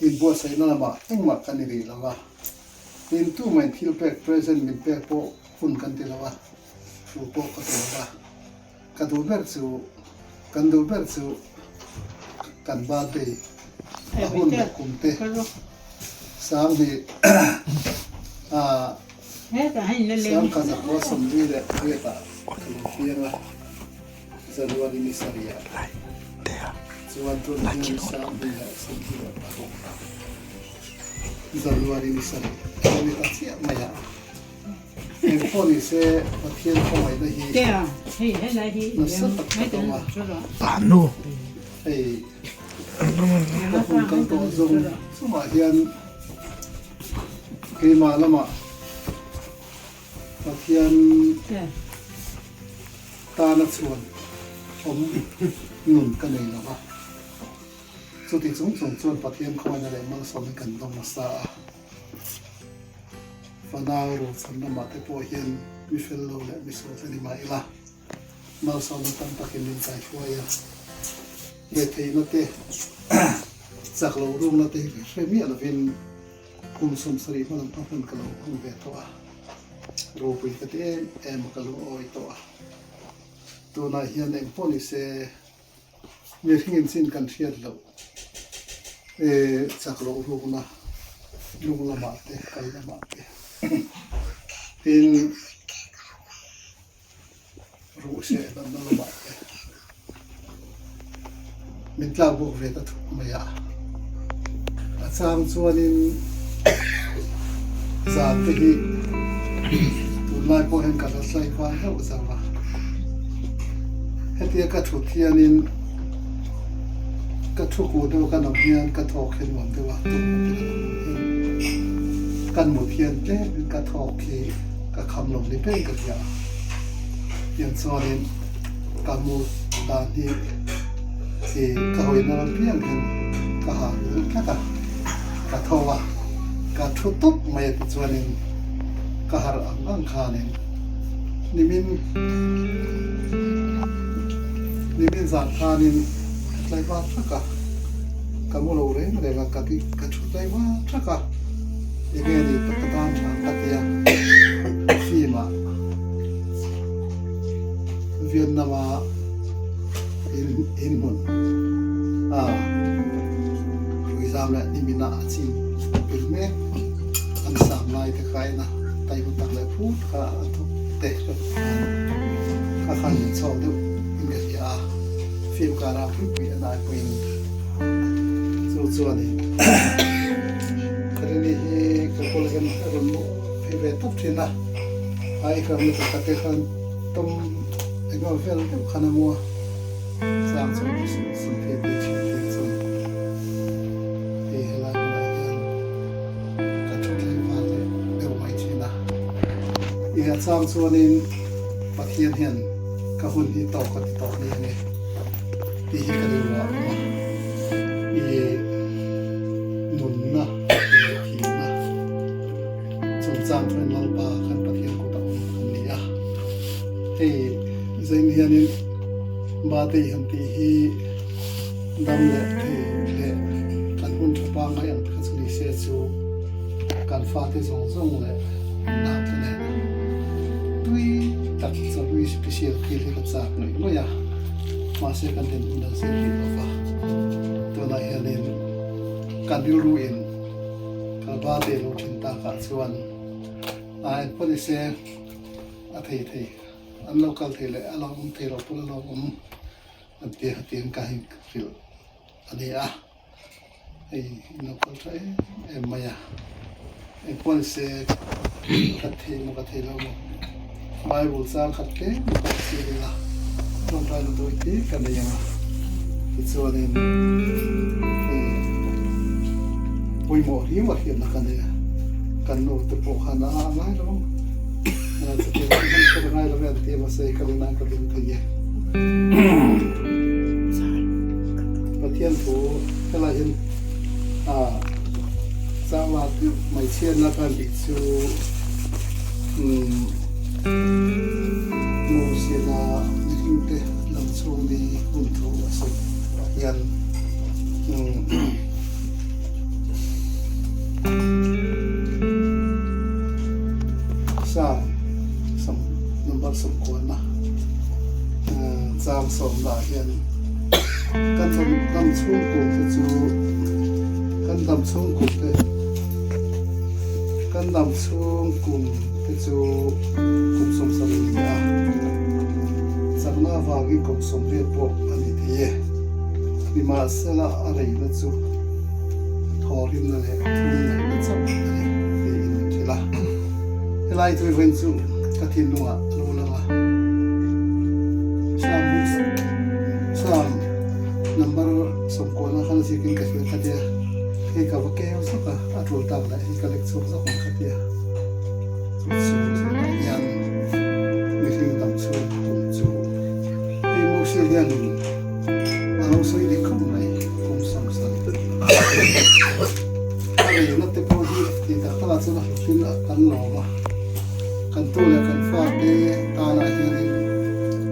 Inbuatsaihna lamah engmah kan ni rih lo a, tin tumah in thil pek present min pek pawh hun kan ti lo a, thu pawh ka ti lo a. Ka duh ber chu, kan duh ber chu kan birthday a hun leh kum te 2000 10,000 40 riatah ka lo piang a, January ni sarih ah chuan tun hian 2026 January ni sarih a lo ni ta chiah mai a. Eng pawh ni se Pathian khawngaihna hi nasa tak ka dawng a. Hei ka hun kal tawh zawng chungah hian keimah lamah Pathian tana chhuan awm nun ka nei lo va. Chuti chung chung chuan Pathian khawngaihna leh malsawmna kan dawng nasa a. Fanau rualchhan lamah te pawh hian mi fel lo leh mi sual te ni mah ila, malsawmna tam takin min kaihruai a, retheihna te, chak lo rukna te hi hre miah lovin kum 70 hma lam hma hun ka lo hmang ve tawh a, ropui ka ti em em a ka lungawi tawh a, tunah hian engpawh ni se. Mihringin chin kan hriat loh e chak loh rukna lung lamah te kal lamah te tin ruhseh danna lamah te min tlak bawk ve ta thuk mai a, a chang chuanin zan te hi tunlai pawh hian ka la tlai var deuh zauh a. Hetia ka thut hianin ka thu kuh deuh ka nawm hian ka thawk hi nuam deuh a, tumah te ka lo awm hian kan mut hian tlemin ka thawk hi ka kham lo ni ber ka hria a, tiang chuanin ka mut dan hi ih ka hawina lam piang hian ka ha ru tlat a, ka tho a, ka thu tawp mai a tichuanin ka harh ang ang khanin. Nimin nimin zan khanin ka tlai var thak a, ka mu lo reng reng a, ka ti ka thu tlai var thak a, enge ni tak ka tan than ka ti a, film ah Vietnam a in inhmun a Hruizam leh nimin ah a chim pil mek an sang lai te kha en a. Taihut tak leh phut kha a thawk te kha khan min chhawk deuh in ka hria a, film kara pui pui a nai pawhin chu chuanin Karini hi ka kawlh hian a rawn luh phei ve tawp thin a, a i kar lutuk te khan tawm engemaw vel deuh khan a mu a, chang chuan sum thei te thin te chuan hei helai bulah hian. Ka thu thleng val leh deuh mai thin a. I a chang chuanin Pathian hian ka hun hi tawk a ti tawh ni ange tih hi ka rilru ah a awm a. I nunna leh thihna chungchang chuan Lalpa kan Pathian kut a awm kan ni a. Hei zain hianin Batei han tih hi dam leh thei leh kan hun tha pangngai ang te kha chu ni se chu kan fate zawng zawng leh nau te nen tui tak chawlui special thil hi ka chak ngawih ngawih a, mahse kan den hun a zir rih lo va, tunah hianin kan rilru in ka birthday lo then takah chuan a engpawh ni se a thei thei an lo kal thei leh a lo awm thei lo pawn a lo awm. An ti a tiang ka hei hrilh a ni a, hei in lo kal tha em em mai a, engpawh ni se ka thei maw ka thei lo maw Bible chang khat tlem pawh chhiar ila tawngtai na dawi te ka nei ang a, tichuanin hei pawimawh riau a hriatna ka nei a, kan nu te pawh khan a ngai lo ang chutiang chu hman kher a ngai lo e an ti a mahse ka rinah ka ring thei e. Pathian thu helai hian changla deuh mai chhiatna khan tih chu Mosiana mihringte lam chhung ni hun thu a sawi ah hian. Kan dam chhung kum te chu kan dam chhung kum te kan dam chhung kum te chu kum 70 a ni a, chakna avangin kum 80 pawh a ni thei e. Nimahsela a reina chu thawhrimna leh thunungaihna chauh a ni tiin min hrilh a. Helai tuivawiin chu ka thinlungah a lo lang a, Psalm number 90 khan zikin ka hria kha tia, hei ka va keu zuk a, a tul tak leh hei ka lek chhuak zuk ang kha tia, chu chu zirah hian mihring dam chhung tum chu hei Moses hian a lo sawi dik khawp mai kum 70. A reina te pawh hi tih tak takah chuan a hlawhtling a kan lawm a, kan tu leh kan fate tanah hianin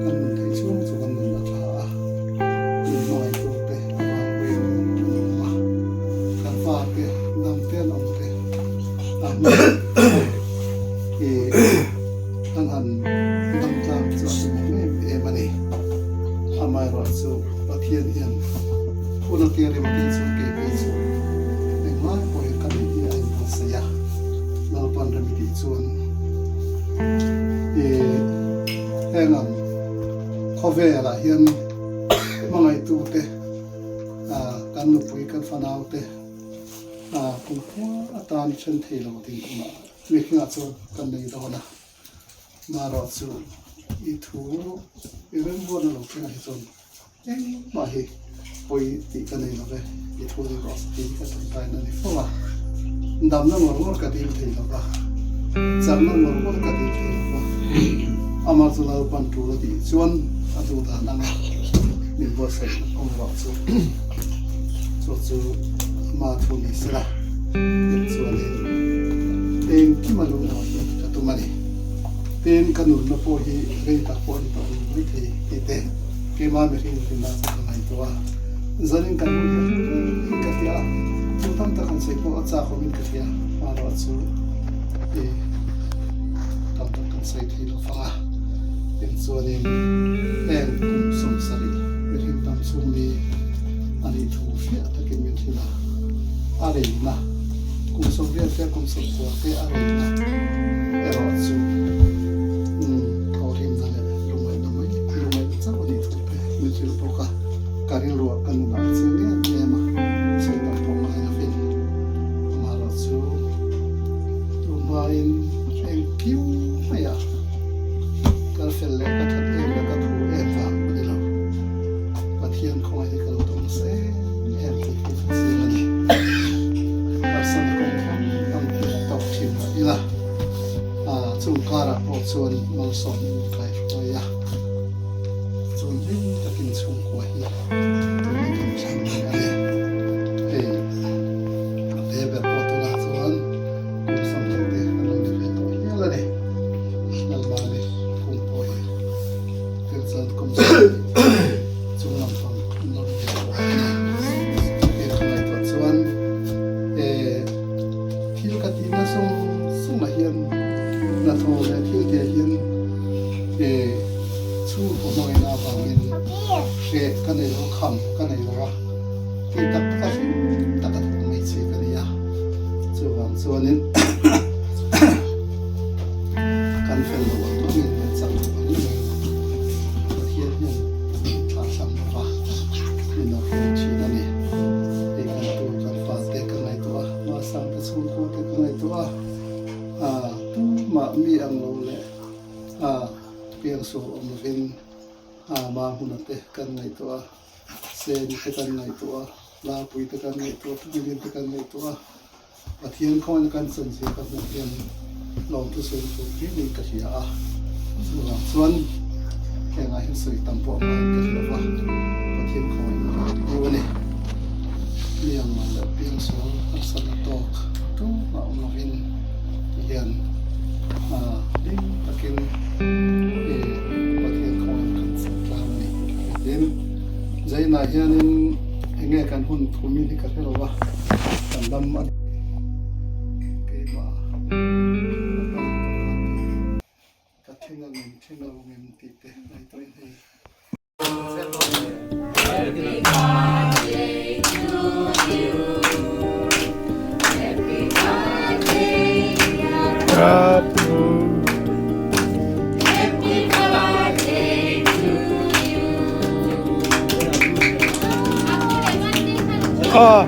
kan nun theih chhung chu kan nun a tha a, min hmangaihtu te a vanpui an awm a, kan fate dam te an awm te a hming hi kan han dam tlang chu a hlimawm em em a ni. Amaherawhchu Pathian hian hun a tir rem tih chu kei phei chu engmai pawhin ka neih hi a inbuatsaih a, Lalpan rem tih chuan ih heng ang khawvelah hian hmangaihtute ah kan nupui kan fanaute ah kumkhua atan then thei lo ding kumah mihringah chuan kan nei dawn a. Marawh chu i thu i remruatna lo thlengah hi chuan engmah hi pawi tih ka nei lo ve, i thu ni rawh tih hi ka tawngtaina a ni fo a. Damna ngawr ngawr ka dil thei lo va, chakna ngawr ngawr ka dil thei lo va, amah chu Lalpan tul a tih chuan a duh dan anga min buatsaihna kawng rawh chu chu chu ama thu ni sela tih chuanin engkima lungawi hi ka tum a ni. Tin, ka nunna pawh hi rei tak pawh a ni tawh lo mai thei tih te keimah mihring rinna chu ka ngaihtuah a. Zanin kan hun hi a hlu hle in ka hria a, thu tam tak han sawi pawh a chak awmin ka hria, hmanrua chu i tam tak kan sawi thei lo fang a. Tin chuanin heng kum 70 mihring tam chhung ni a nih thu hriat takin min hrilh a, a reina kum 80 te kum 90 te a reina erawh chu thawhrimna leh lungaihna mai lungaihna chauh a nih thu te min hrilh bawk a. Ka rilruah ka nunah a chiang em em a, sawi tam pawh ngai lovin amaherawh chu tunhmain engkim maia kal fel leh ka that em leh ka phu em vang a ni lo. Pathian khawngaih hi ka lo dawng nasa em em tih hi ka chiang a ni. Harsatna kawng hrang hrang hi tawk thin mah ila, chung karah pawh chuan malsawmna min kaihruai a. Chuan hlim takin chhungkua hi tuna kan thlen mai a ni. Hei a te ber pawh tunah chuan kum 30 te an lo ni ve tawh hial a ni. Lalmani kum pawh hi thil chuan kum 30 chung lam pang an lo ni ve tawh a ni. Hei ka ngaihtuah chuan thil ka tihna zawng zawngah hian hnathawh leh thil tihah hian Chhungkaw hmangaihna avangin hreh ka nei lo, kham ka nei lo a, tih tak taka hlim taka thawk mai chi ka ni a. Chuvang chuanin kan fel lo ang angin kan chak lo ang angin Pathian hian thlah hlam lo va, min lo hruai thin a ni. Hei kan tu kan fate ka ngaihtuah a, Masangte chhungkua te ka ngaihtuah a, tumah mi ang lo leh A piangsual awm lovin a ma hmuna te kan ngaihtuah a, Seni te kan ngaihtuah a, Lapui te kan ngaihtuah a, Pumilin te kan ngaihtuah a, Pathian khawngaihna kan chanzia ka hmuh hian lawmthu sawi tur hlim in ka hria a, chuvang chuan hengah hian sawi tam pawh a ngaiin ka hre lova, Pathian khawngaihna ka hmu a ni. Piang leh piangsual harsatna tawk tumah awm lovin tihian hlim takin Pathian khawngaihna kan chan tlang a ni. Tin, Zainah hianin eng nge kan hun thumin hi ka hre lo va, kan lam a ni. Keimah atan ka van tih, ka tling ang em, tling lo ang em tih te ngaihtuahin hei. Aw.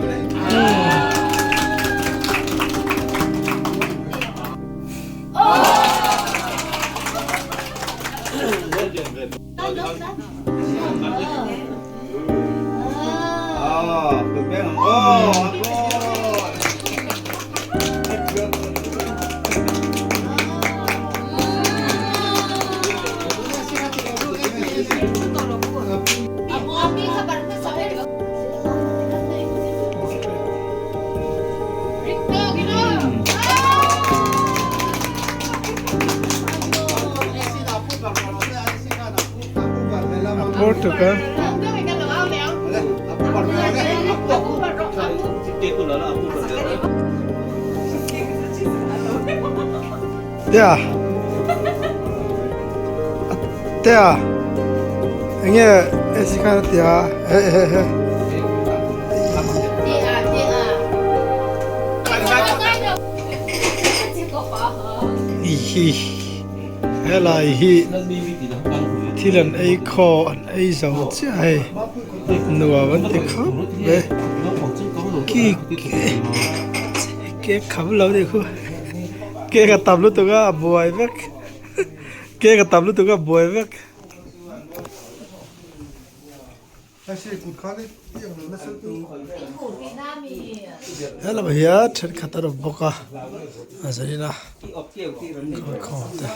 A phur tuk a. Tia. Tia. Enge AC khan a tia. He he he. Hi helai hi thil an ei khaw an ei zo chiah hei nuam an ti khawp mai ki cake kham lo ni khu cake a tam lutuk a a buai vek cake a tam lutuk a buai vek. Helam hian thenkhat an awm bawk a a zanin a kalkhawm te.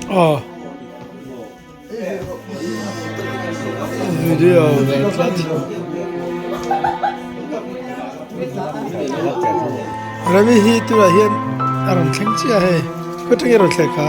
Aw video ve tlat Ravi hi tunah hian a rawn thleng chiah hei khaw atangin a rawn thleng kha.